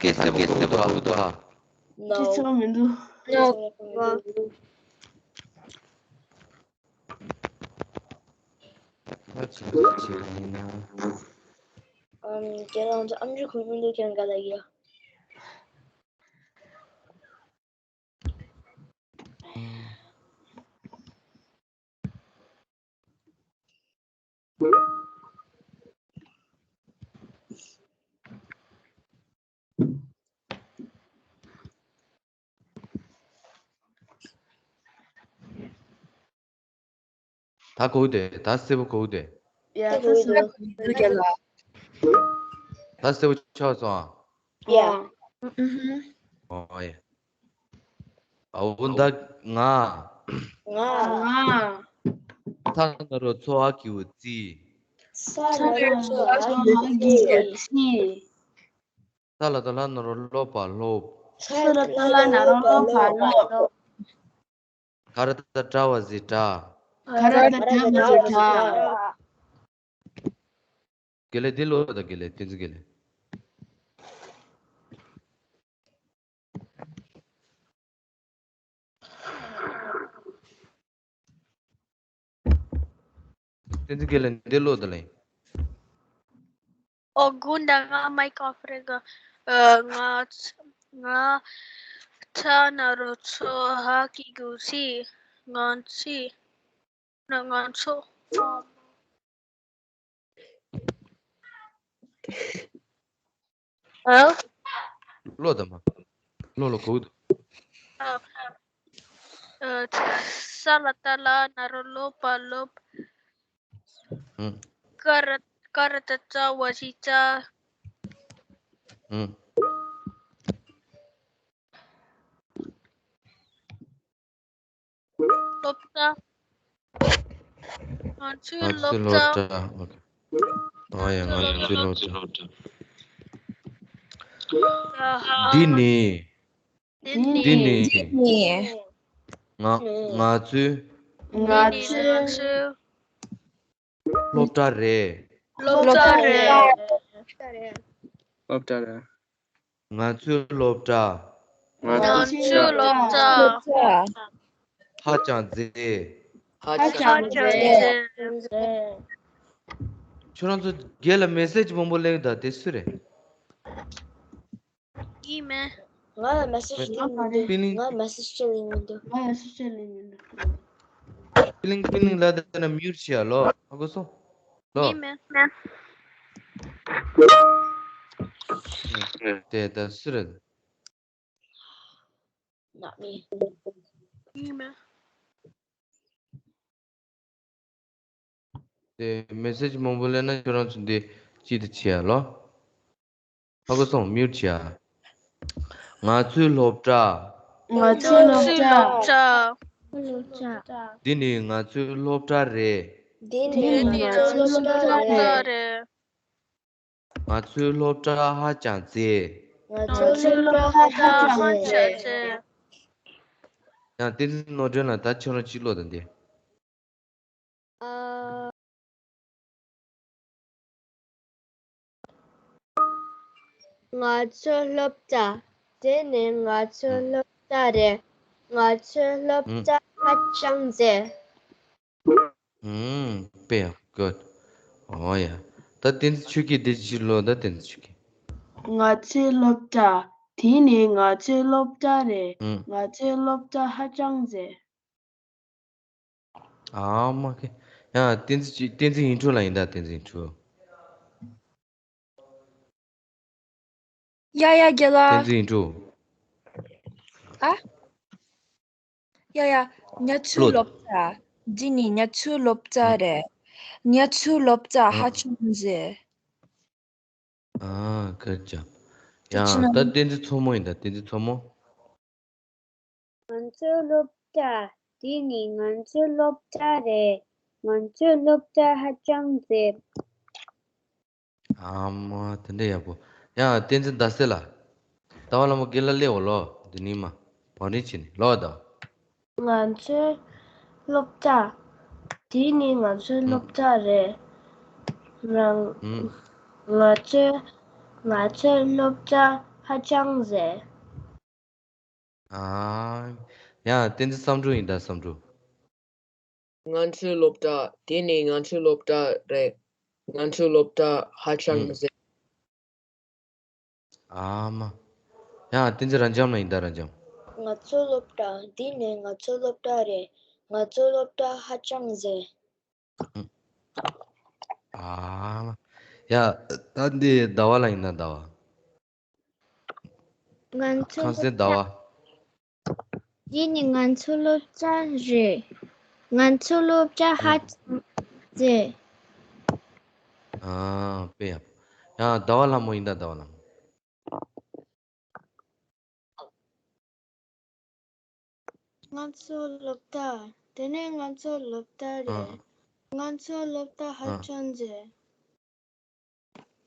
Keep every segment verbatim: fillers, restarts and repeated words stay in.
སྐད་གསལ་པོ་གོ་འདུག་ཨ། དེ་ཚོ་མི་འདུག་ཨམ། ཁྱེད་རང་ཚོ་ཨམ་ཅོག་གོ་མི་འདུག་ཁྱེད་རང་ག་ལ་ཡོད། ད་གོ་དེ། ད་གསལ་པོ་གོ་དེ། ཡ། ད་གསལ་པོ་གོ་དེ་རྒན་ལགས། ད་གསལ་པོ་ཆགས་སོང་ཨ། ཡ། ཨོ་ཡ། ཨ་འོ་ད་ང་། ང་། ང་། ས་ན་རོ་ཚོ་ཧ་གི་གུ་ཙི། ས་ན་རོ་ཚོ་ཧ་གི་གུ་ཙི། ས་ལ་ཏ་ལ་ན་རོ་སློབ་པ་སློབ། ས་ལ་ཏ་ལ་ན་རོ་སློབ་པ་སློབ། ག་ར་ཏ་གྲ་བ་ཟི་གྲ། ག་ར་ཏ་གྲ་བ་ཟི་གྲ། དགེ་ལེགས་འདི་ལོ་ད་དགེ་ལེགས་བསྟན་འཛིན་དགེ་ལེགས། བསྟན་འཛིན་དགེ་ལེགས་འདི་ལོ་ད་ལེ། ཨོ་དགུན་ད་ང་མའི་ཀོ་ཧྥེ་རེ་ག་ང་ང་ཚ་ན་རོ་ཚོ་ཧ་གི་གུ་སི་ང་ཚི་ན་ང་ཚོ། ཨ། ལོ་ད་མ། ལོ་ལོ་གོ། ཨ། ཨ། ས་ལ་ཏ་ལ་ན་རོ་ལོ་པ་ལོབ། ཨུམ། ཀ་ར་ཀ་ར་ཏ་ཙ་བ་ཞི་ཙ། ཨུམ། སློབ་གྲྭ། ང་ཚོའི་ང་ཚོའི་སློབ་སློབ་གྲྭ། གྲྭ། ཨོ་ཁེ། ཨོ་ཡ། ང་ཚོའི་སློབ་གྲྭ། ཨ་ཧ། འདི་ནི། འདི་ནི། འདི་ནི། འདི་ནི། ང་ང་ཚོའི། ང་ཚོའི། སློབ་གྲྭ་རེད། སློབ་གྲྭ་རེད། སློབ་གྲྭ་རེད། ང་ཚོའི་སློབ་གྲྭ། ང་ཚོའི་སློབ་གྲྭ། ཧ་ཅང་མཛེས། ཧ་ཅང་མཛེས། ཁྱོད་རང་ཚོ་སྒེར་ལ་མེ་སེ་ཇི་མང་པོ་སླེབས་ད་དེ་སུ་རེད། ཡིན་མེད། ང་ལ་མེ་སེ་ཇི་སླེབས་མི་འདུག་པི་ལིང་། ང་མེ་སེ་ཇི་སླེབས་མི་འདུག་ང་མེ་སེ་ཇི་སླེབས་མི་འདུག་པི་ལིང་། པི་ལིང་ལ་དེ་ན་མིའུ་ཊི་བྱས་ལོ། ཧ་གོ་སོང་། ལོ། ཡིན་མེད། དེ་ད་སུ་རེད། ནག་མི། ཡིན་མེད། དེ་མེ་སེ་ཇི་མང་པོ་སླེབས་ན་ཁྱོད་རང་ཚོ་འདི་གཅིག་ཏུ་བྱེད་ཡ་ལོ། ཧ་གོ་སོང་། མིའུ་ཊི་བྱེད་ཡ། ང་ཚོའི་སློབ་གྲྭ། ང་ཚོའི་སློབ་གྲྭ། འདི་ནི་ང་ཚོའི་སློབ་གྲྭ་རེད། འདི་ནི་ང་ཚོའི་སློབ་གྲྭ་རེད། ང་ཚོའི་སློབ་གྲྭ་ཧ་ཅང་མཛེས། ང་ཚོའི་སློབ་གྲྭ་ཧ་ཅང་མཛེས། ཡང་བསྟན་འཛིན་ནོར་སྒྲོན་ལགས། ད་ཁྱོད་རང་གཅིག་ཀློག་དང་དེ། ཨ། ང་ཚོའི་སློབ་གྲྭ། དེ་ནི་ང་ཚོའི་ཨུམ། སློབ་གྲྭ་རེད། ང་ཚོའི་སློབ་ཨུམ། གྲྭ་ཧ་ཅང་མཛེས། ཨུམ། དཔེ་ཡག་གི། ཨོ་ཡ། ད་བསྟན་འཛིན་ཆོས་སྐྱིད་དེ་ཅི་ལོ། ད་བསྟན་འཛིན་ཆོས་སྐྱིད། ང་ཚོའི་སློབ་གྲྭ། དེ་ནི་ང་ཚོའི་སློབ་གྲྭ་རེད། ཨུམ། ང་ཚོའི་སློབ་གྲྭ་ཧ་ཅང་མཛེས། ཨ་མ་ཁེ། ཡ། བསྟན་འཛིན་ཅི། བསྟན་འཛིན་ཨིན་ཊྲོ་ལ་ཡིན་ད། བསྟན་འཛིན་ཨིན་ཊྲོ། ཡ་ཡ་རྒན་ལགས། བསྟན་འཛིན་ཨིན་ཊྲོ། ཨ། ཡ་ཡ། ང་ཚོའི་སློབ་གྲྭ། འདི་ནི་ང་ཚོའི་སློབ་གྲྭ་རེད། ང་ཚོའི་སློབ་གྲྭ་ཧ་ཅང་མཛེས། ཨ། ཁ་ཅག་ཡ། ད་བསྟན་འཛིན་མཚོ་མོ་ཡིན་ད། བསྟན་འཛིན་མཚོ་མོ། ང་ཚོའི་སློབ་གྲྭ། འདི་ནི་ང་ཚོའི་སློབ་གྲྭ་རེད། ང་ཚོའི་སློབ་གྲྭ་ཧ་ཅང་མཛེས། ཨ་མ། དེ་འདྲ་ཡག་པོ། ཡ། བསྟན་འཛིན་ཟླ་གསལ་ལགས། ཟླ་བ་ལྷ་མོ་སྒེར་ལ་སླེབས་འོ་ལོ། འདི་ནི་མ། བང་རིམ་བྱས་ནས་ལོ་ད། ང་ཚོའི་སློབ་གྲྭ། འདི་ནི་ང་ཚོའི་ཨུམ། སློབ་གྲྭ་རེད། རང་། ཨུམ། ང་ཚོའི། ང་ཚོའི་སློབ་གྲྭ། ཧ་ཅང་མཛེས། ཨ། ཡ། བསྟན་འཛིན་བསམ་འགྲུབ་ཡིན་ད་བསམ་འགྲུབ། ང་ཚོའི་སློབ་གྲྭ། དེ་ནི་ང་ཚོའི་སློབ་གྲྭ་རེད། ང་ཚོའི་སློབ་གྲྭ་ཧ་ཅང་ཨུམ། མཛེས། ཨ་མ། ཡ། བསྟན་འཛིན་རབ་འབྱམས་ལ་ཡིན་ད་རབ་འབྱམས། ང་ཚོའི་སློབ་གྲྭ། འདི་ནི་ང་ཚོའི་སློབ་གྲྭ་རེད། ང་ཚོའི་སློབ་གྲྭ་ཧ་ཅང་མཛེས། ཨ་མ། ཡ། ད་འདི་ཟླ་བ་ལ་ཡིན་ན་ཟླ་བ། ང་ཚོའི་ཁམས་སེང་ཟླ་བ། འདི་ནི་ང་ཚོའི་སློབ་གྲྭ་རེད། ང་ཚོའི་སློབ་གྲྭ་ཧ་ཨང་། ཅང་མཛེས། ཨ། དཔེ་ཡག་པོ། ཡ། ཟླ་བ་ལྷ་མོ་ཡིན་ད་ཟླ་བ་ལྷ་མོ། ང་ཚོའི་སློབ་གྲྭ། དེ་ནི་ང་ཚོའི་སློབ་གྲྭ་ཨ། རེད། ང་ཚོའི་སློབ་གྲྭ་ཧ་ཨ། ཅང་མཛེས།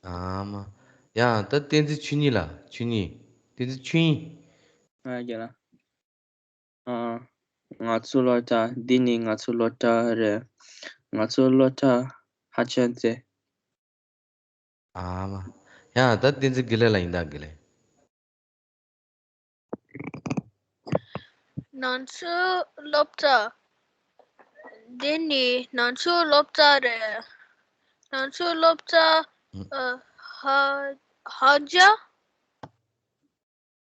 ཨ་མ། ཡ། ད་བསྟན་འཛིན་ཆོས་ཉིད་ལ། ཆོས་ཉིད། བསྟན་འཛིན་ཆོས་ཉིད། ང་རྒན་ལགས། ཨ། ང་ཚོའི་སློབ་གྲྭ། འདི་ནི་ང་ཚོའི་སློབ་གྲྭ་རེད། ང་ཚོའི་སློབ་གྲྭ་ཧ་ཅང་མཛེས། ཨ་མ། ཡ། ད་བསྟན་འཛིན་དགེ་ལེགས་ལ་ཡིན་ད་དགེ་ལེགས། ང་ཚོའི་སློབ་གྲྭ། འདི་ནི་ང་ཚོའི་སློབ་གྲྭ་རེད། ང་ཚོའི་སློབ་གྲྭ། ཨ། ཧ་ཧ་ཅང་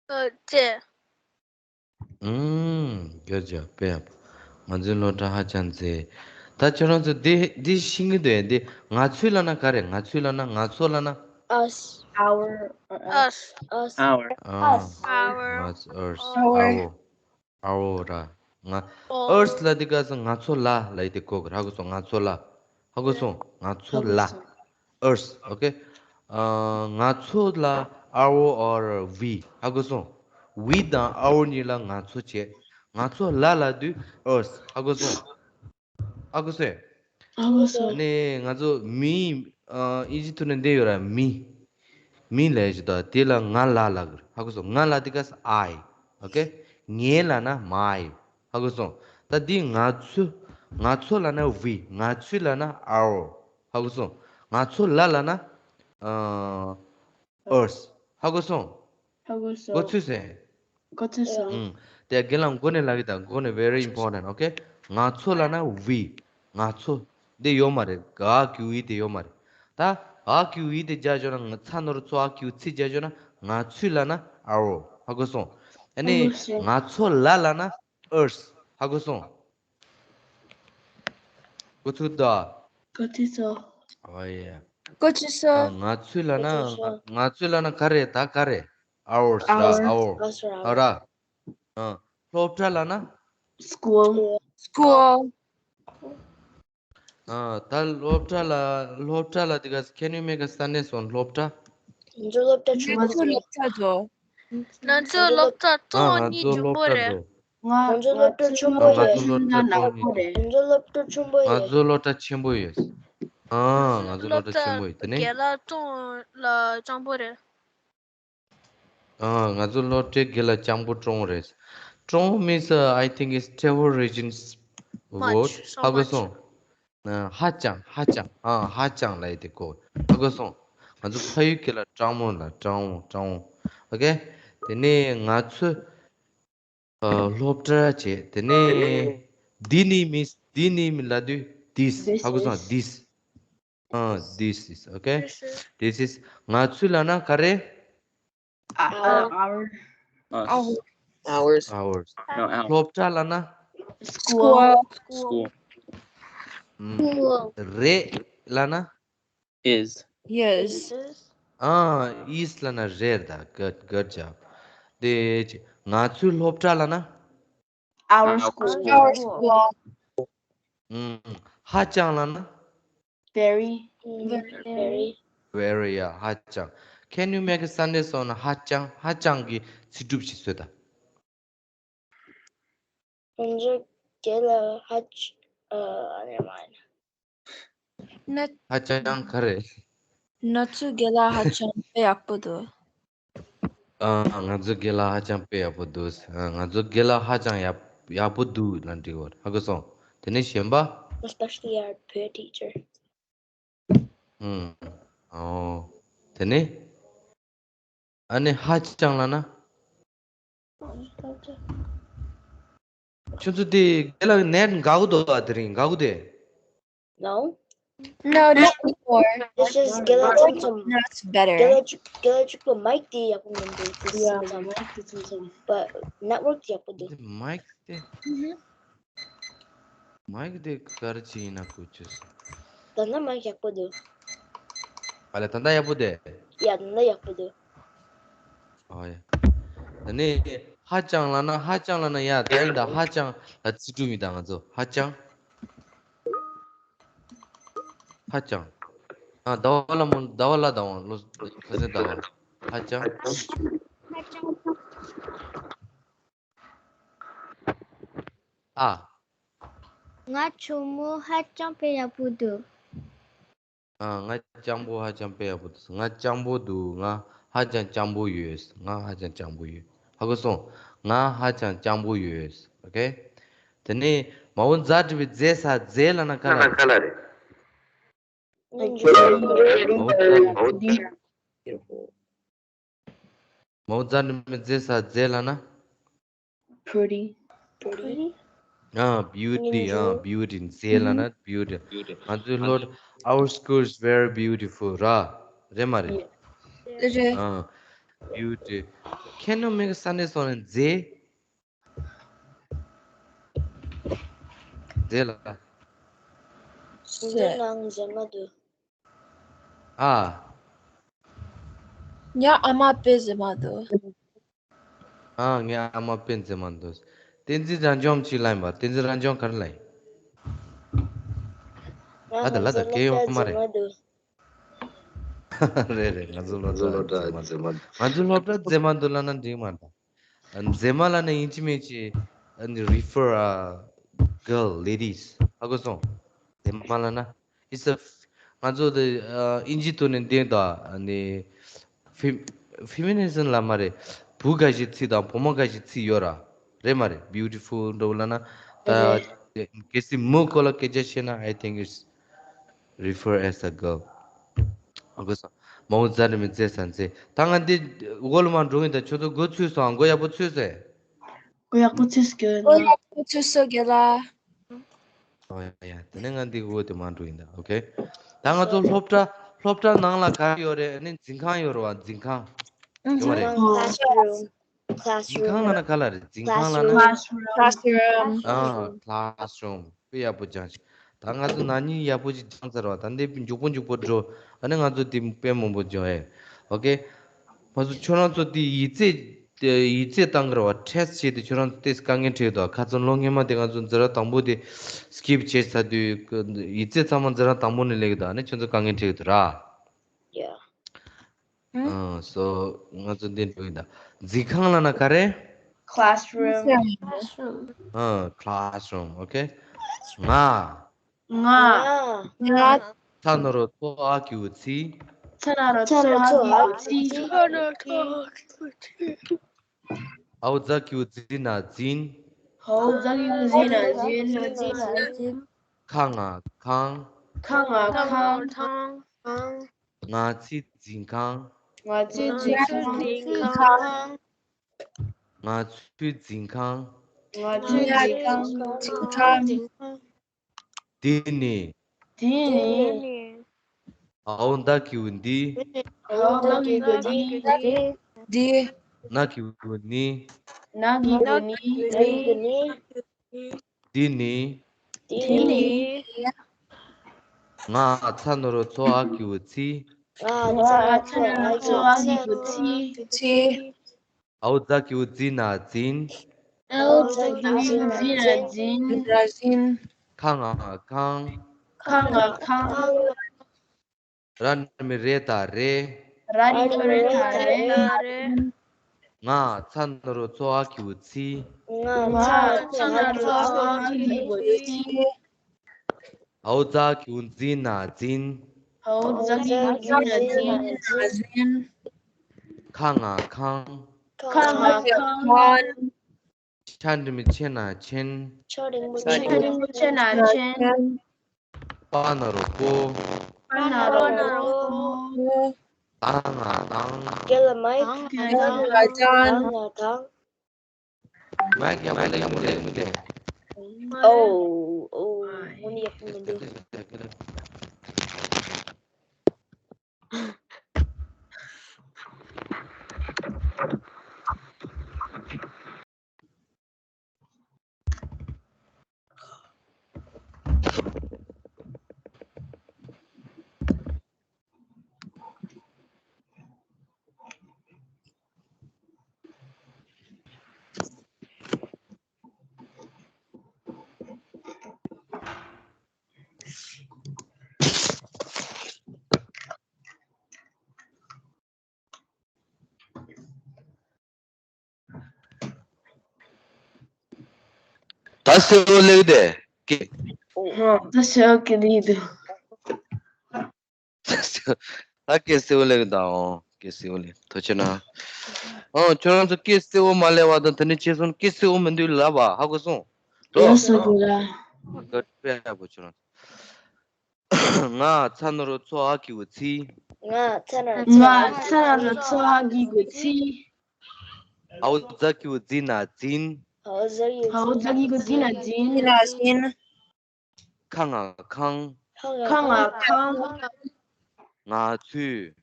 ཨ། མཛེས། ཨུམ། good job. དཔེ་ཡག་པོ། ང་ཚོའི་སློབ་གྲྭ་ཧ་ཅང་མཛེས། ད་ཁྱོད་རང་ཚོ་འདི་འདི་ཤེས་ཀྱི་འདུག་ཡ། འདི་ང་ཚོའི་ལབ་ན་ག་རེ། ང་ཚོའི་ལབ་ན། ང་ཚོ་ལབ་ན། Us. Our. Us. Our. ཨ། ང་ཚོ། ཨར། Our. ཨར། ཨར་ར། ང་། ཨར་ལ་འདི་ག་ས་ང་ཚོ་ལ་ལ་ཡི་དེ་གོ་གི་ར་གོ་སོང་། ང་ཚོ་ལ། ཧ་གོ་སོང་། ང་ཚོ་ལ། ཧ་གོ་སོང་། Us. Okay. ཨ། ང་ཚོ་ལ་our or we. ཧ་གོ་སོང་། We དང་our གཉིས་ལ་ང་ཚོ་བྱས། ང་ཚོ་ལ་ལ་དུས་us. ཧ་གོ་སོང་། ཧ་གོ་སོང་། ཧ་གོ་སོང་། ནས་ང་ཚོ་མི། ཨ། ཨིན་ཇི་ཐོག་ནས་འདི་ཡོད་ར། མི། མི་ལབ་ཞིག་ད། དེ་ལ་ང་ལ་ལབ་གི་རེད། ཧ་གོ་སོང་། ང་ལ་དེ་ག་ས་I. Okay. ངའི་ལབ་ན་my. ཧ་གོ་སོང་། ད་འདི་ང་ཚོ། ང་ཚོ་ལབ་ན་we. ང་ཚོའི་ལབ་ན་our. ཧ་གོ་སོང་། ང་ཚོ་ལ་ལབ་ན། ཨ། us. ཧ་གོ་སོང་། ཧ་གོ་སོང་། གོ་ཚོད་སོང་། གོ་ཚོད་སོང་། ཨུམ། དེ་རྒན་ལགས་མགོ་ནས་ལབ་ཀྱི་ད། མགོ་ནས། very important. Okay. ང་ཚོ་ལབ་ན་we. ང་ཚོ། འདི་ཡོད་མ་རེད། ག་གི་we དེ་ཡོད་མ་རེད། ད་ག་གི་we དེ་རྒྱག་འཇོག་ན། ང་ཚ་ནོར་ཚོ། ཨ་གི་ཚི་རྒྱག་འཇོག་ན་ང་ཚོའི་ལབ་ན་our. ཧ་གོ་སོང་། ཨ་ནི་ང་ཚོ་ལ་ལབ་ན་us. ཧ་གོ་སོང་། གོ་ཚོད་ད། གོ་ཚོད་སོང་། ཨོ་ཡེ། གོ་ཚོད་སོང་། ང་ཚོའི་ལབ་ན། ང་ཚོའི་ལབ་ན་ག་རེ། ད་ག་རེ། Ours ར། Our. Our. Us ར། ཨ་ར། ཨ། སློབ་གྲྭ་ལབ་ན། School. School. ཨ། ད་སློབ་གྲྭ་ལ། སློབ་གྲྭ་ལ་དེ་ག། Can you make a sentence on སློབ་གྲྭ? ང་ཚོའི་སློབ་གྲྭ་ཆུང་པོ་རེད། ང་ཚོའི་སློབ་གྲྭ་ཨ། ང་ཚོའི་སློབ་གྲྭ་འགྲོ། ང་ཚོའི་སློབ་གྲྭ་ཆུང་པོ་རེད། ང་ཚོའི་སློབ་གྲྭ་ཆེན་པོ་ཡོད། ཨ། ང་ཚོའི་སློབ་གྲྭ་ཆེན་པོ་ཡོད། དེ་ནས། རྒན་ལགས་སྤྲང་ལ་སྤྲང་པོ་རེད། ཨ། ང་ཚོ་སློབ་གྲྭའི་དགེ་ལགས་སྤྱང་པོ་སྤྲང་པོ་རེད། སྤྲང་པོ་means, uh, I think it's Trevor region's word. ཧ་གོ་སོང་། ཨ། ཧ་ཅང་། ཧ་ཅང་། ཨ། ཧ་ཅང་ལབ་ཡས་དེ་གོ། ཧ་གོ་སོང་། ང་ཚོ་ཕ་ཡུལ་དགེ་ལགས་སྤྲང་པོ་ལ། སྤྲང་པོ། སྤྲང་པོ། Okay. དེ་ནས་ང་ཚོ། ཨ། སློབ་གྲྭ་བྱས། དེ་ནས་འདི་ནི་means, འདི་ནི་means ལབ་དུས་this. ཧ་གོ་སོང་། This. ཨ། This is, okay. This is. ང་ཚོའི་ལབ་ན་ག་རེ། Our. Ours. Ours. No, our. སློབ་གྲྭ་ལབ་ན། School. School. ཨུམ། རེད་ལབ་ན། Is. Yes. ཨ། is ལབ་ན་རེད་ད། Good, good job. དེ་ང་ཚོའི་སློབ་གྲྭ་ལབ་ན། Our school. Our school. ཨུམ། ཧ་ཅང་ལབ་ན། Very. Very. Very, yeah. ཧ་ཅང་། Can you make a sentence on ཧ་ཅང་། ཧ་ཅང་གི་ཚིག་གྲུབ་ཞིག་བཟོས་ད། ང་ཚོ་དགེ་ལགས་ཧ་ཅང་། ཨ། never mind. ཧ་ཅང་ག་རེ། ང་ཚོའི་དགེ་ལགས་ཧ་ཅང་དཔེ་ཡག་པོ་འདུག་ཨ། ང་ཚོའི་དགེ་ལགས་ཧ་ཅང་དཔེ་ཡག་པོ་འདུག་ཨ། ང་ཚོའི་དགེ་ལགས་ཧ་ཅང་ཡག་ཡག་པོ་འདུག་ལབ་འགྲིག་གི་རེད། ཧ་གོ་སོང་། དེ་ནས་གཞན་པ། Especially our Pei teacher. ཨུམ། ཨོ། དེ་ནས། ཨ་ནི་ཧ་ཅང་ལབ་ན། ཁྱོད་ཚོ་དེ་དེ་ལ་ནེཊ་འགག་གི་འདུག་པ། དེ་རིང་འགག་གི་འདུག No. No, not anymore. It's just རྒན་ལགས་ཚོ་ཚོ། Now it's better. རྒན་ལགས་ཚོ་རྒན་ལགས་ཚོ་མའིག་དེ་ཡག་པོ་མི་འདུག་དེ་Yeah, སེམས་ཙམ། མའིག་དེ་ཚོ་ཚོ། But network དེ་ཡག་པོ་འདུག་དེ་མའིག་དེ། ཨུ་ཧུ། མའིག་དེ་ག་རེ་བྱས་ཡིན་ན་གོ་ཆོད་སོང་། ད་ལྟ་མའིག་ཡག་པོ་འདུག་ཨ་ལས་ད་ལྟ་ཡག་པོ་འདུག་ཡ་ད་ལྟ་ཡག་པོ་འདུག་ཨོ་ཡ། ད་ནི་ཧ་ཅང་ལབ་ན། ཧ་ཅང་ལབ་ན་ཡ་ད་ཡིན་ད། ཧ་ཅང་ལ་ཚིག་གྲུབ་མི་ད་ང་ཚོ་ཧ་ཅང་། ཧ་ཅང་། ཨ་ཟླ་བ་ལ་མོ། ཟླ་བ་ལ་ཟླ་བ་ལོ། ཁ་སང་ཟླ་བ། ཧ་ཅང་། ཨ། ང་ཆུང་མོ་ཧ་ཅང་དཔེ་ཡག་པོ་འདུག་ཨ། ང་སྤྱང་པོ་ཧ་ཅང་དཔེ་ཡག་པོ་འདུག་ང་སྤྱང་པོ་འདུག་ང་ཧ་ཅང་སྤྱང་པོ་ཡོད། ང་ཧ་ཅང་སྤྱང་པོ་ཡོད། ཧ་གོ་སོང་། ང་ཧ་ཅང་སྤྱང་པོ་ཡོད། ཨོ་ཁེ། དེ་ནས་མ་འོ་ཛ་འགྲེང་བུ་ཛེ་ས་ཛེ་ལབ་ན་ག་ལ་རེད། མ་འོ་ཛ་འགྲེང་བུ་ཛེ་ས་ཛེ་ལབ་ན། Pretty. Pretty. ཨ། beauty. ཨ། beauty. ཛེ་ལབ་ན་beauty. ང་ཚོའི་སློབ། our school is very beautiful ར། རེད་མ་རེད། རེད། ཨ། beauty. ཁྱེད་རྣམ་གཉིས་ཀྱི་ས་གནས་སོང་ནས་ཛེ། ཛེ་ལ། ཟེར། ང་ཟེར་མ་འདུག་ཨ། ངའི་ཨ་མ་དཔེ་ཟེར་མ་འདུག་ཨ། ངའི་ཨ་མ་དཔེ་ཟེར་མ་འདུག་བསྟན་འཛིན་རང་སྦྱོང་ཅིག་ལབ་ཡིན་པ། བསྟན་འཛིན་རང་སྦྱོང་ག་རེ་ལབ་ཡིན། ཨ་ད་ལ་ད་སྐད་ཡོད་མ་རེད། རེད་རེད། ང་ཚོ་སློབ་གྲྭ་ཟེར་མ་འདུག་ང་ཚོ་སློབ་གྲྭ་ཟེར་མ་འདུག་ལབ་ན་འགྲིག་མ་རེད། ཨ། མཛེས་མ་ལབ་ན་ཡིན་གཅིག་མིན་གཅིག་ཨ་ནི་refer a girl, ladies. ཧ་གོ་སོང་། མཛེས་མ་ལབ་ན། It's a ང་ཚོ་དེ་ཨ་ཨིན་ཇི་ཐོག་ནས་འདི་དང་ཨ་ནི་ཕི་ཕི་མི་ནི་ཛམ་ལབ་མ་རེད། བུ་འགའ་ཞིག་ཚིག་དང་བུ་མོ་འགའ་ཞིག་ཚིག་ཡོད་ར། རེད་མ་རེད། beautiful འདྲ་བོ་ལབ་ན། ད་རེད། གལ་སྲིད་མོ་སྐོར་ལ་སྐད་ཆ་བཤད་ན། I think it's refer as a girl. ཨ་གོ་སོང་། མ་འོ་ཛ་འགྲེང་བུ་ཛེ་ས་ཛེ། ད་ང་འདི་འགོ་ལ་མ་འགྲོ་ཡིན། ད་ཁྱོད་ཚོ་འགོ་ཚུགས་སོང་། འགོ་ཡག་པོ་ཚུགས་སོང་། འགོ་ཡག་པོ་ཚུགས་སོང་། འགོ་ཡག་པོ་ཚུགས་སོང་རྒན་ལགས། ཨོ་ཡ་ཡ། དེ་ནས་ང་འདི་འགོ་དེ་མ་འགྲོ་ཡིན་ད། ཨོ་ཁེ། ད་ང་ཚོ་སློབ་གྲྭ་སློབ་གྲྭ་ནང་ལ་ག་རེ་ཡོད་རེད། ཨ་ནི་འཛིན་ཁང་ཡོད་རེད་བ། འཛིན་ཁང་། ཡོད་མ་རེད། Classroom. འཛིན་ཁང་ལབ་ན་ག་ལ་རེད། འཛིན་ཁང་ལབ་ན། Classroom. ཨ། classroom. དཔེ་ཡག་པོ་སྦྱངས་ཤིག་ད་ང་ཚོ་ན་ནིང་ཡག་པོ་ཞིག་སྦྱངས་ཚར་བ། ད་འདི་མགྱོགས་པོ་མགྱོགས་པོ་འགྲོ། ཨ་ནི་ང་ཚོ་འདི་དཔེ་མང་པོ་སྦྱོང་ཨེ། ཨོ་ཁེ། ང་ཚོ་ཁྱོད་རང་ཚོ་འདི་ཡིག་ཚད། ཡིག་ཚད་བཏང་གི་རེད་བ། test བྱས་ཏེ་ཁྱོད་རང་ཚོ་ཏོག་ཙམ་དཀའ་ངལ་འཕྲད་ཀྱི་འདུག་ཁ་སང་ལོ་སྔོན་མ་དེ་ང་ཚོ་འཛིན་གྲྭ་དང་པོ་དེ་skip བྱས་ཚར་དུས་ཡིག་ཚད་ཚང་མ་འཛིན་གྲྭ་དང་པོ་ནས་སླེབས་ཀྱི་འདུག་ཨ་ནི་ཁྱོད་ཚོ་དཀའ་ངལ་འཕྲད་ཀྱི་འདུག་ར། Yeah. ཨ། so ང་ཚོ་འདི་འགྲོ་ཡིན་ད། འཛིན་ཁང་ལབ་ན་ག་རེ། Classroom. ཨ། classroom. ཨོ་ཁེ། ང་། ང་། ང་། ཚ་ན་རོ་ཚོ་འ་གི་གུ་ཚི། ཚ་ན་རོ་ཚོ་འ་གི་གུ་ཚི། འ་འོག་ཛ་གི་གུ་ཛི་ན་འཛིན། འ་འོག་ཛ་གི་གུ་ཛི་ན་འཛིན། ཁ་ང་ཁང་། ཁ་ང་ཁང་། ང་ཚི་འཛིན་ཁང་། ང་ཚི་འཛིན་ཁང་། ང་ཚོའི་འཛིན་ཁང་། ང་ཚོའི་འཛིན་ཁང་། འཛིན་ཁང་། འདི་ནི། འདི་ནི། འ་འོག་ད་གི་གུ་འདི། འ་འོག་ད་གི་གུ་འདི། འདི། ན་གི་གུ་ནི། ན་གི་གུ་ནི། འདི་ནི། འདི་ནི། ང་ཚ་ན་རོ་ཚོ་འ་གི་གུ་ཚི། ང་ཚ་ན་རོ་ཚོ་འ་གི་གུ་ཚི། འ་འོག་ཛ་གི་གུ་ཛི་ན་འཛིན། འ་འོག་ཛ་གི་གུ་ཛི་ན་འཛིན། ཁ་ང་ཁང་། ཁ་ང་ཁང་། ར་ན་རོ་མི་རེ་ད་རེད། ར་ན་རོ་མི་རེ་ད་རེད། ང་ཚ་ན་རོ་ཚོ་འ་གི་གུ་ཚི། ང་ཚ་ན་རོ་ཚོ་འ་གི་གུ་ཚི། འ་འོག་ཛ་གི་གུ་ཛི་ན་འཛིན། འ་འོག་ཛ་གི་གུ་ཛི་ན་འཛིན། ཁ་ང་ཁང་། ཁ་ང་ཁང་། ཆ་འགྲེང་བུ་ཆེ་ན་ཆེན། ཆ་འགྲེང་བུ་ཆེ་ན་ཆེན། པ་ན་རོ་པོ། པ་ན་རོ་པོ། དང་ང་དང་། རྒན་ལགས་མའིག་དང་ང་དང་། དང་ང་དང་། མའིག་ཡག་པོ་ལེན་མི་ལེན་མི་ལེན། ཨོ་ཨོ། དངོས་གནས་ཡག་པོ་མི་འདུག་ད་གསལ་བོ་ལེགས་དེ། ཀེ། ད་གསལ་བོ་ཀེ་ལེགས་འདུག་ད་སྐད་གསལ་བོ་ལེགས་དང་། སྐད་གསལ་བོ་ལེགས། ཐུགས་རྗེ་གནང་། ཨང་། ཁྱོད་རང་ཚོ་སྐད་གསལ་བོ་མ་ལེགས་པ་དང་། དེ་ནས་ཁྱེད་ཚོ་སྐད་གསལ་བོ་མི་འདུག་ལབ་པ་ཧ་གོ་སོང་། ལགས་སོ་ཀེ་ལགས། དགའ་སྤྲོ་ཡག་པོ་ཁྱོད་རང་ཚོ། ང་ཚ་ན་རོ་ཚོ་ཧ་གི་གུ་ཚི། ང་ཚ་ན་ང་ཚ་ན་རོ་ཚོ་ཧ་གི་གུ་ཚི། ཨའོ་ཛ་གི་གུ་ཛི་ན་འཛིན། ཨའོ་ཛ་གི་གུ་ཛི་ན་འཛིན། ཁ་ང་ཁང་། ཁ་ང་ཁང་། ང་ཚོས།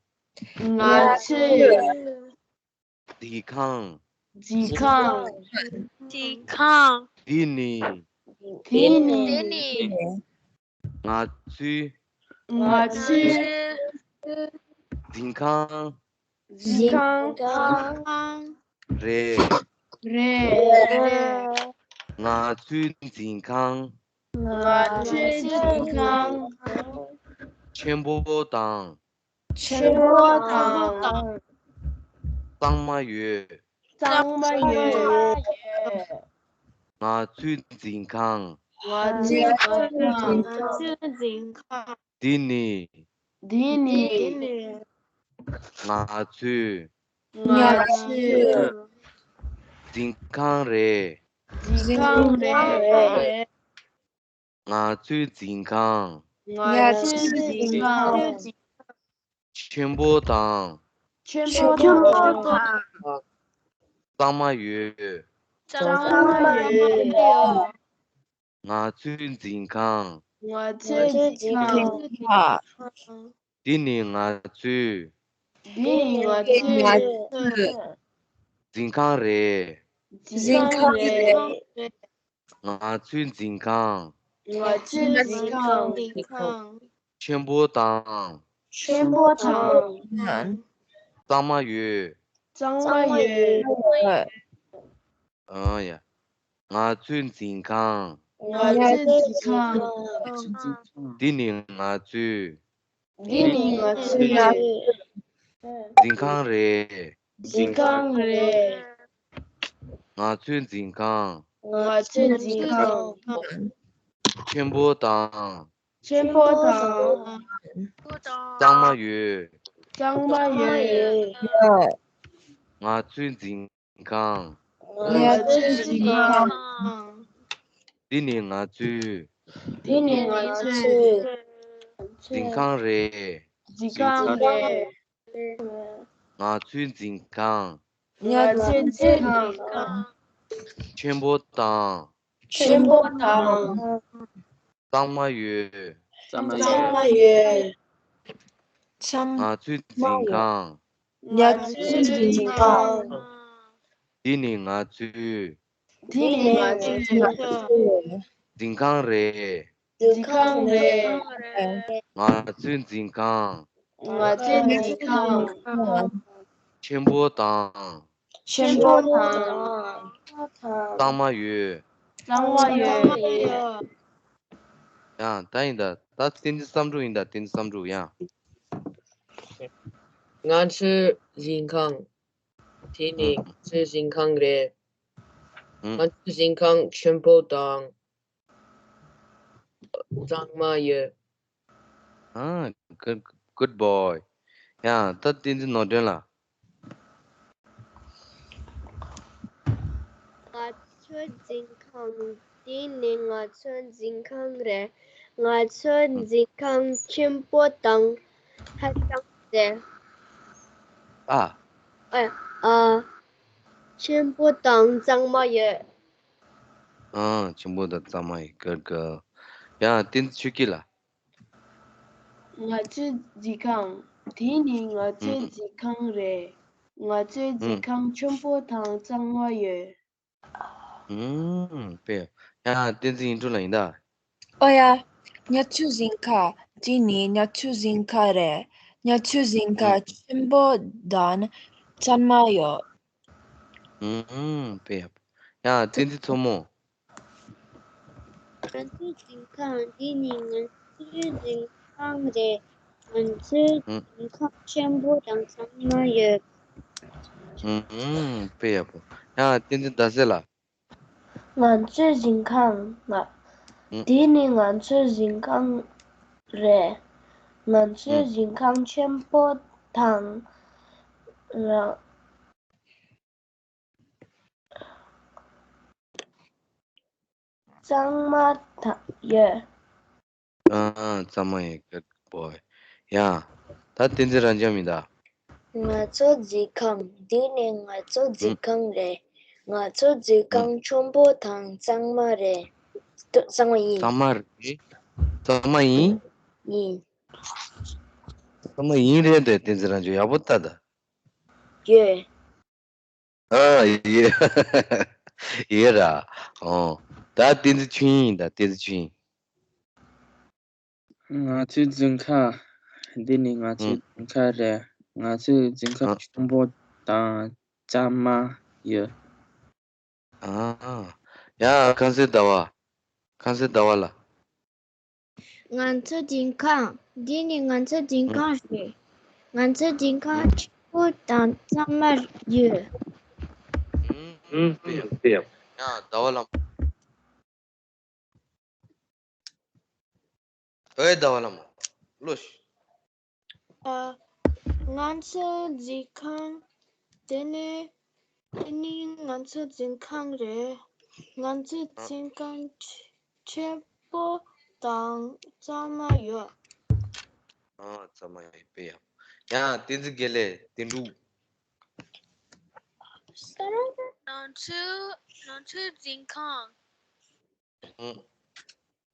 ང་ཚོས། འཛིན་ཁང་། འཛིན་ཁང་། འཛིན་ཁང་། འདི་ནི། འདི་ནི། ང་ཚོའི། ང་ཚོའི། འཛིན་ཁང་། འཛིན་ཁང་། རེད། རེད། ང་ཚོའི་འཛིན་ཁང་། ང་ཚོའི་འཛིན་ཁང་། ཆེན་པོ་དང་། ཆེན་པོ་དང་། གཙང་མ་ཡོད། གཙང་མ་ཡོད། ང་ཚོའི་འཛིན་ཁང་། ང་ཚོའི་འཛིན་ཁང་། ང་ཚོའི་འཛིན་ཁང་། འདི་ནི། འདི་ནི། ང་ཚོའི། ང་ཚོའི། འཛིན་ཁང་རེད། འཛིན་ཁང་རེད། ང་ཚོའི་འཛིན་ཁང་། ང་ཚོའི་འཛིན་ཁང་། ཆེན་པོ་དང་། ཆེན་པོ་དང་། གཙང་མ་ཡོད། གཙང་མ་ཡོད། ང་ཚོའི་འཛིན་ཁང་། ང་ཚོའི་འཛིན་ཁང་། འདི་ནི་ང་ཚོའི། འདི་ནི་ང་ཚོའི། འཛིན་ཁང་རེད། འཛིན་ཁང་རེད། ང་ཚོའི་འཛིན་ཁང་། ང་ཚོའི་འཛིན་ཁང་། ཆེན་པོ་དང་། ཆེན་པོ་དང་། གཙང་མ་ཡོད། གཙང་མ་ཡོད། ཨང་ཡ། ང་ཚོའི་འཛིན་ཁང་། ང་ཚོའི་འཛིན་ཁང་། འདི་ནི་ང་ཚོའི། འདི་ནི་ང་ཚོའི། འཛིན་ཁང་རེད། འཛིན་ཁང་རེད། ང་ཚོའི་འཛིན་ཁང་། ང་ཚོའི་འཛིན་ཁང་། ཆེན་པོ་དང་། ཆེན་པོ་དང་། གཙང་མ་ཡོད། གཙང་མ་ཡོད། ང་ཚོའི་འཛིན་ཁང་། ང་ཚོའི་འཛིན་ཁང་། འདི་ནི་ང་ཚོའི། འདི་ནི་ང་ཚོའི། འཛིན་ཁང་རེད། འཛིན་ཁང་རེད། ང་ཚོའི་འཛིན་ཁང་། ང་ཚོའི་འཛིན་ཁང་། ཆེན་པོ་དང་། ཆེན་པོ་དང་། གཙང་མ་ཡོད། གཙང་མ་ཡོད། ང་ཚོའི་འཛིན་ཁང་། ང་ཚོའི་འཛིན་ཁང་། འདི་ནི་ང་ཚོའི། འདི་ནི་ང་ཚོའི། འཛིན་ཁང་རེད། འཛིན་ཁང་རེད། ང་ཚོའི་འཛིན་ཁང་། ང་ཚོའི་འཛིན་ཁང་། ཆེན་པོ་དང་། ཆེན་པོ་དང་། གཙང་མ་ཡོད། གཙང་མ་ཡོད། ཡང་ད་ཡིན་ད། ད་བསྟན་འཛིན་བསམ་གྲུབ་ཡིན་ད། བསྟན་འཛིན་བསམ་གྲུབ་ཡང་། ང་ཚོའི་འཛིན་ཁང་། དེ་ནི་ང་ཚོའི་འཛིན་ཁང་རེད། ང་ཚོའི་འཛིན་ཁང་ཆེན་པོ་དང་གཙང་མ་ཡོད། ཨ། good, good boy. ཡང་ད་བསྟན་འཛིན་ནོར་སྒྲོན་ལགས། ང་ཚོའི་འཛིན་ཁང་། འདི་ནི་ང་ཚོའི་འཛིན་ཁང་རེད། ང་ཚོའི་འཛིན་ཁང་ཆེན་པོ་དང་ཧ་ཅང་མཛེས། ཨ། ཨ། ཨ། ཆེན་པོ་དང་གཙང་མ་ཡོད། ཨ། ཆེན་པོ་དང་གཙང་མ་ཡོད། གར་གར། ཡང་བསྟན་འཛིན་ཆོས་སྐྱིད་ལགས། ང་ཚོའི་རྫིག་ཁང་། དེ་ནི་ང་ཚོའི་ཨུམ། རྫིག་ཁང་རེད། ང་ཚོའི་རྫིག་ཨུམ། ཁང་ཆེན་པོ་དང་གཙང་མ་ཡོད། ཨུམ། དཔེ། ཡ། བསྟན་འཛིན་ཡིན་དྲུག་ལ་ཡིན་ད། ཨོ་ཡ། ང་ཚོའི་རྫིག་ཁང་། འདི་ནི་ང་ཚོའི་རྫིག་ཁང་རེད། ང་ཚོའི་རྫིག་ཁང་ཨུམ། ཆེན་པོ་དང་གཙང་མ་ཡོད། ཨུམ། དཔེ་ཡག་པོ། ཡ། བསྟན་འཛིན་མཚོ་མོ། ང་ཚོའི་རྫིག་ཁང་། འདི་ནི་ང་ཚོའི་རྫིག་ཁང་རེད། ང་ཚོའི་ཨུམ། རྫིག་ཁང་ཆེན་པོ་དང་གཙང་མ་ཡོད། ཨུམ། དཔེ་ཡག་པོ། ཡ། བསྟན་འཛིན་ཟླ་གསལ་ལགས། ང་ཚོའི་རྫིག་ཁང་། ང་། ཨུམ། འདི་ནི་ང་ཚོའི་རྫིག་ཁང་རེད། ང་ཚོའི་ཨུམ། རྫིག་ཁང་ཆེན་པོ་དང་རང་། གཙང་མ་དང་ཡོད། ཨ། གཙང་མ་ཡོད། གར་གར་པོ། ཡ། ད་བསྟན་འཛིན་རབ་འབྱམས་ཡིན་ད། ང་ཚོའི་རྫིག་ཁང་། འདི་ནི་ང་ཚོའི་རྫིག་ཨུམ། ཁང་རེད། ང་ཚོའི་རྫིག་ཨུམ། ཁང་ཆེན་པོ་དང་གཙང་མ་རེད། གཙང་མ་ཡིན། གཙང་མ་རེད། གཙང་མ་ཡིན། ཡིན། གཙང་མ་ཡིན་རེད་དེ། བསྟན་འཛིན་རབ་འབྱམས་ཡག་པོ་ལྟ་ད། ཡོད། ཨ། ཡོད། ཡོད་ར། ཨོ། ད་བསྟན་འཛིན་ཆོས་དབྱིངས་ཡིན་ད། བསྟན་འཛིན་ཆོས་དབྱིངས། ང་ཚོའི་རྫིག་ཁང་། འདི་ནི་ང་ཚོའི་ཨུམ། རྫིག་ཁང་རེད། ང་ཚོའི་རྫིག་ཁང་ཨ། ཆེན་པོ་དང་གཙང་མ་ཡོད། ཨ། ཡ། ཁང་གསར་ཟླ་བ། ཁང་གསར་ཟླ་བ་ལགས། ང་ཚོའི་རྫིག་ཁང་། འདི་ནི་ང་ཚོའི་རྫིག་ཁང་རེད། ང་ཚོའི་རྫིག་ཁང་ཆེན་པོ་དང་གཙང་མ་ཡོད། ཨུམ། ཨུམ། ཡ། ཟླ་བ་ལགས། ཨོའེ། ཟླ་བ་ལགས། ལོས། ཨ། ང་ཚོའི་རྫིག་ཁང་། དེ་ནི། དེ་ནི་ང་ཚོའི་རྫིག་ཁང་རེད། ང་ཚོའི་ཨ། རྫིག་ཁང་ཆེ། ཆེན་པོ་དང་གཙང་མ་ཡོད། ཨ། གཙང་མ་ཡོད། དཔེ་ཡག་པོ། ཡ། བསྟན་འཛིན་དགེ་ལེགས། བསྟན་འབྲུག། ང་ཚོའི། ང་ཚོའི་རྫིག་ཁང་།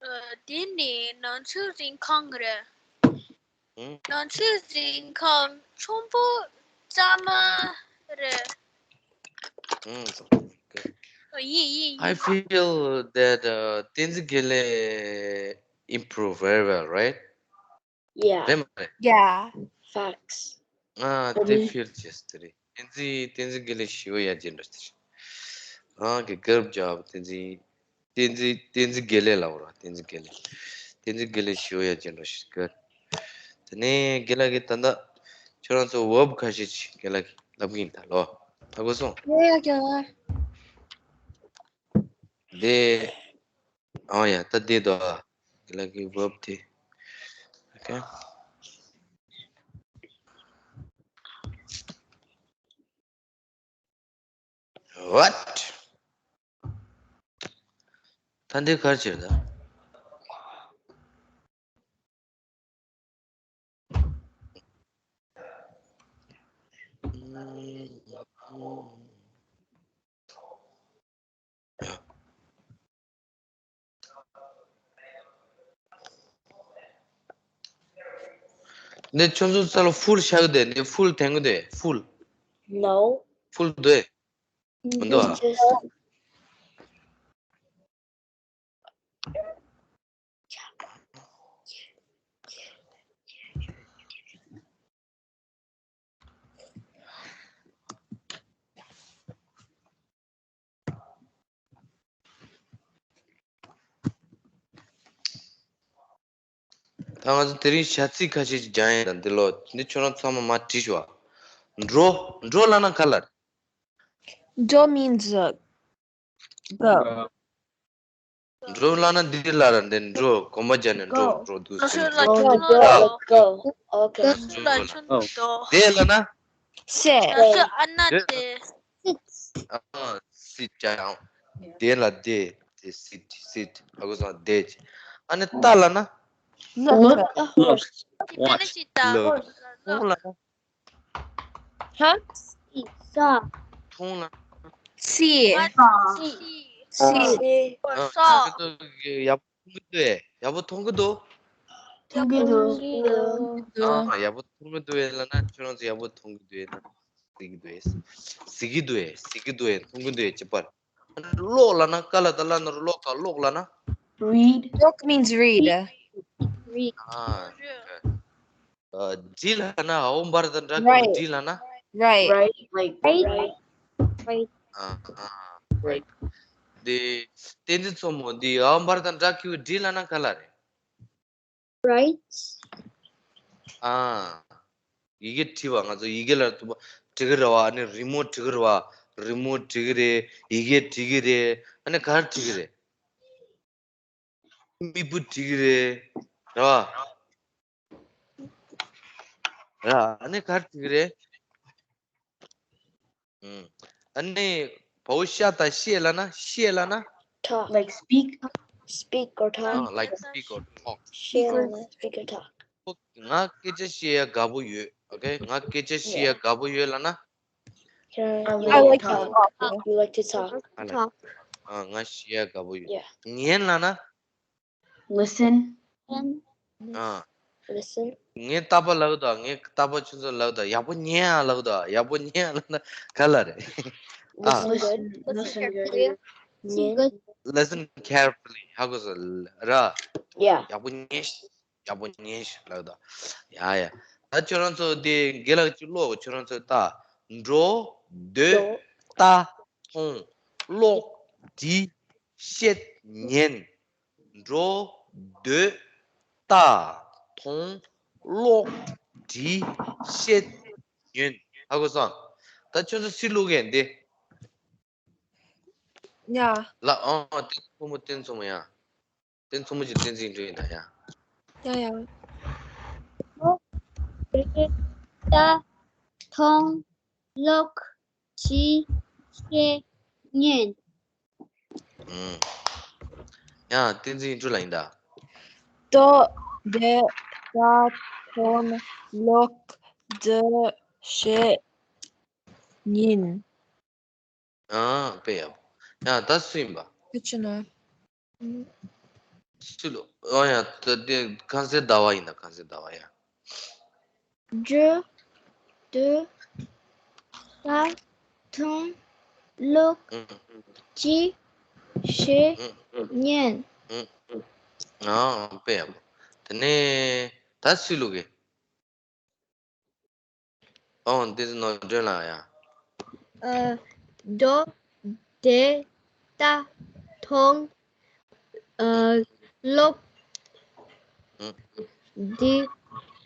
ཨ། དེ་ནི་ང་ཚོའི་རྫིག་ཁང་རེད། ཨ། ང་ཚོའི་རྫིག་ཁང་ཆེན་པོ་གཙང་མ་རེད། ཨ། ཡིན། ཡིན། ཡིན། I feel that, uh, བསྟན་འཛིན་དགེ་ལེགས improve very well, right? Yeah. རེད་མ་རེད། Yeah. Facts. ཨ། དེ་ཨ་ནི་ཕིལ་བྱས་དེ་རེད། བསྟན་འཛིན། བསྟན་འཛིན་དགེ་ལེགས་ཞེ་པོ་ཡ་ཅིག་འདྲ་ཟེར། ཨ། གི་གར་ཇོབ། བསྟན་འཛིན། བསྟན་འཛིན། བསྟན་འཛིན་དགེ་ལེགས་ལབ་ར། བསྟན་འཛིན་དགེ་ལེགས། བསྟན་འཛིན་དགེ་ལེགས་ཞེ་པོ་ཡ་ཅིག་འདྲ་ཟེར་གི། དེ་ནས་དགེ་ལགས་ཀྱིས་ད་ལྟ་ཁྱོད་རང་ཚོ་verb ཁ་ཤས་ཅིག་དགེ་ལགས་ཀྱིས་ལབ་གི་ཡིན་ད་ལོ། ཧ་གོ་སོང་། ཡ་ཡ་རྒན་ལགས། དེ། ཨོ་ཡ། ད་དེ་དོ། དགེ་ལགས་ཀྱི་verb དེ། Okay. What? ད་འདི་ག་རེ་བྱེད་ད། འདི་ཁྱོད་ཚོ་ས་ལ་ཧྥུལ་ཤར་གི་འདུག་འདི་ཧྥུལ་འཐེན་གི་འདུག་ཧྥུལ། No. ཧྥུལ་འདུག་མི་འདུག་ཨ། Just ད་ང་ཚོ་དེ་རིང་བྱ་ཚིག་ཁ་ཤས་ཤིག་སྦྱང་ཡས་དང་འདི་ལོ་འདི་ཁྱོད་རང་ཚང་མ་མར་བྲིས་ཤོག་ཨ། འགྲོ། འགྲོ་ལབ་ན་ག་ལ་རེད། འགྲོ་means go. འགྲོ་ལབ་ན་འདི་ལ་ར་འདི་འགྲོ་གོམ་པ་རྒྱག་ནས་འགྲོ། Go. འགྲོ་འདུག་ང་ཚོ་ཟེར་ལ་ནས་འགྲོ། ཁྱོད་འགྲོ། འགྲོ། Okay. ང་ཚོ་ལ་ཁྱོད་འགྲོ། དེ་ལབ་ན། Sit. ང་ཚོ་ཨ་ན་དེ། ཨ། sit བྱ་ཡང་། དེ་ལ་དེ། དེ་sit, sit. ཧ་གོ་སོང་། དེ་བྱ། ཨ་ནི་ལྟ་ལབ་ན། Look. Look. Look. Look. Look. Look. Look. Look. ཧ། saw མཐོང་ལ། see saw see ཨ་ཁྱོད་ཚོ་ཡག་པོ་མཐོང་གི་འདུག་ཨེ། ཡག་པོ་མཐོང་གི་འདུག་མཐོང་གི་འདུག་ཨ་ཡག་པོ་མཐོང་གི་འདུག་ཨེ་ལབ་ན་ཁྱོད་རང་ཚོ་ཡག་པོ་མཐོང་གི་འདུག་ཨེ་ལབ་ན་གཟིགས་ཀྱི་འདུག་ཨེ། གཟིགས་ཀྱི་འདུག་ཨེ། གཟིགས་ཀྱི་འདུག་ཨེ། མཐོང་གི་འདུག་ཨེ། ཅི་པར། ཀློག་ལབ་ན་ཀ་ལ་ད་ལ་ན་རུ་ཀློག་ག་ཀློག་ལབ་ན། read Look means read. read ཨ། འབྲི་ལབ་ན་འོ་འབར་དང་འདྲ་གི་Right. འབྲི་ལབ་ན། Right. Right, like write. ཨ་ཨ། right. འདི་བསྟན་འཛིན་མཚོ་མོ་འདི་འོ་འབར་དང་འདྲ་གི་འབྲི་ལབ་ན་ག་ལ་རེད། Write. ཨ། ཡི་གེ་བྲིས་པ་ང་ཚོ་ཡི་གེ་ལ་བྲིས་གི་རེད་བ། ཨ་ནི་རི་མོ་བྲིས་གི་རེད་བ། རི་མོ་བྲིས་གི་རེད། ཡི་གེ་བྲིས་གི་རེད། ཨ་ནི་ག་རེ་བྲིས་གི་རེད། མིག་སྤུ་བྲིས་གི་རེད། རེད་བ། ར་ཨ་ནི་ག་རེ་བྲིས་གི་རེད། ཨ་ནི་བའོ་ཤ་དང་ཤེ་ལབ་ན་ཤེ་ལབ་ན། Talk. Like speak. Speak or talk. Like speak or talk. ཤེ་ལབ་ན་speak or talk. ང་སྐད་ཆ་བཤད་ཡ་དགའ་པོ་ཡོད། ཨོ་ཁེ། ང་སྐད་ཆ་བཤད་ཡ་དགའ་པོ་ཡོད་ལབ་ན། I I like to talk. You like to talk. ཨ་ལ། ཨ་ང་བཤད་ཡ་དགའ་པོ་ཡོད། Yeah. ཉན་ལབ་ན། Listen. ཨ། Listen. ངས་རྟག་པར་ལབ་དང་། ངས་རྟག་པར་ཁྱོད་ཚོར་ལབ་དང་། ཡག་པོ་ཉན་ཨ་ལབ་དང་། ཡག་པོ་ཉན་ཨ་ལབ་ན་ག་ལ་རེད། ཨ། Listen good. Listen good. Listen carefully. ཧ་གོ་སོང་ར། Yeah. ཡག་པོ་ཉན། ཡག་པོ་ཉན་ལབ་དང་། ཡ་ཡ། ད་ཁྱོད་རང་ཚོ་དེ་རྒན་ལགས་ཀྱིས་ཀློག་ཁྱོད་རང་ཚོ་ལྟ། འགྲོ། སྡོད། ལྟ། མཐོང་། ཀློག་འབྲི། བཤད། ཉན། འགྲོ། སྡོད། ལྟ། མཐོང་། ཀློག་འབྲི། བཤད། ཉན། ཧ་གོ་སོང་། ད་ཁྱོད་ཚོ་སི་ལུག་ཡན་དེ། Yeah. ལ་ཨང་། བསྟན་མཚོ་མོ། བསྟན་མཚོ་མོ་ཡ། བསྟན་མཚོ་མོ་གྱི་བསྟན་འཛིན་འགྲོ་ཡིན་ད་ཡ། Yeah, yeah. ལྟ། མཐོང་། ཀློག་འབྲི། བཤད། ཉན། ཨུམ། ཡ་བསྟན་འཛིན་འགྲོ་ལ་ཡིན་ད། ལྟོ། བསྡད། ལྟ། མཐོང་། ཀློག་འབྲི། བཤད། ཉན། ཨ་དཔེ་ཡག་པོ། ཡ་ད་སུ་ཡིན་པ། ཁྱོད་ཆུ་ན། སུ་ལོ། ཨོ་ཡ་ད་དེ་ཁང་སའི་ཟླ་བ་ཡིན་ད། ཁང་སའི་ཟླ་བ་ཡ། འགྲོ། སྡོད། ལྟ། མཐོང་། ཀློག་ཨུམ། འབྲི། བཤད། ཨུམ། ཉན། ཨུམ། ཨ་དཔེ་ཡག་པོ། དེ་ནས་ད་སུ་ལུག་གི། ཨོ་འདི་ནོར་སྒྲོན་ལགས་ཡ། འགྲོ། བསྡད། ལྟ། མཐོང་། ཀློག་འབྲི།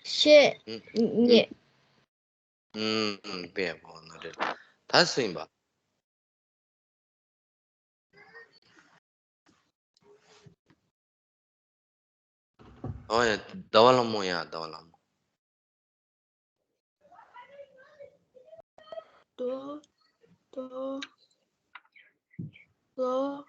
བཤད། ཉན། ཨུམ། དཔེ་ཡག་པོ་ནོར་སྒྲོན་ལགས། ད་སུ་ཡིན་པ། ཨོ་ཡ་ཟླ་བ་ལྷ་མོ་ཡ། ཟླ་བ་ལྷ་མོ། ཏོ། ཏོ། ལོ།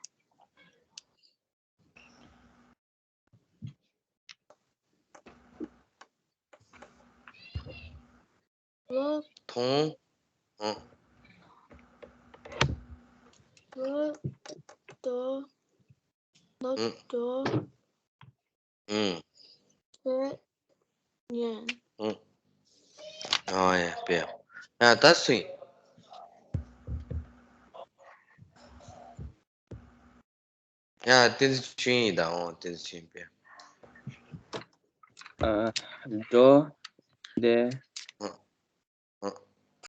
ལོ། མཐོང་། ཨ། ལོ། ཏོ། ལོ། ཨུམ། ཏོ། ཨུམ། ཤེ། ཉན། ཨུམ། ཨ་ཡ་དཔེ་ཡག་ཡ། ད་སུ་ཡིན། ཡ་བསྟན་འཛིན་ཆོས་དབྱིངས་ཡིན་ད། ཨོ་བསྟན་འཛིན་ཆོས་དབྱིངས་དཔེ་ཡག་ཨ། འགྲོ། བསྡད།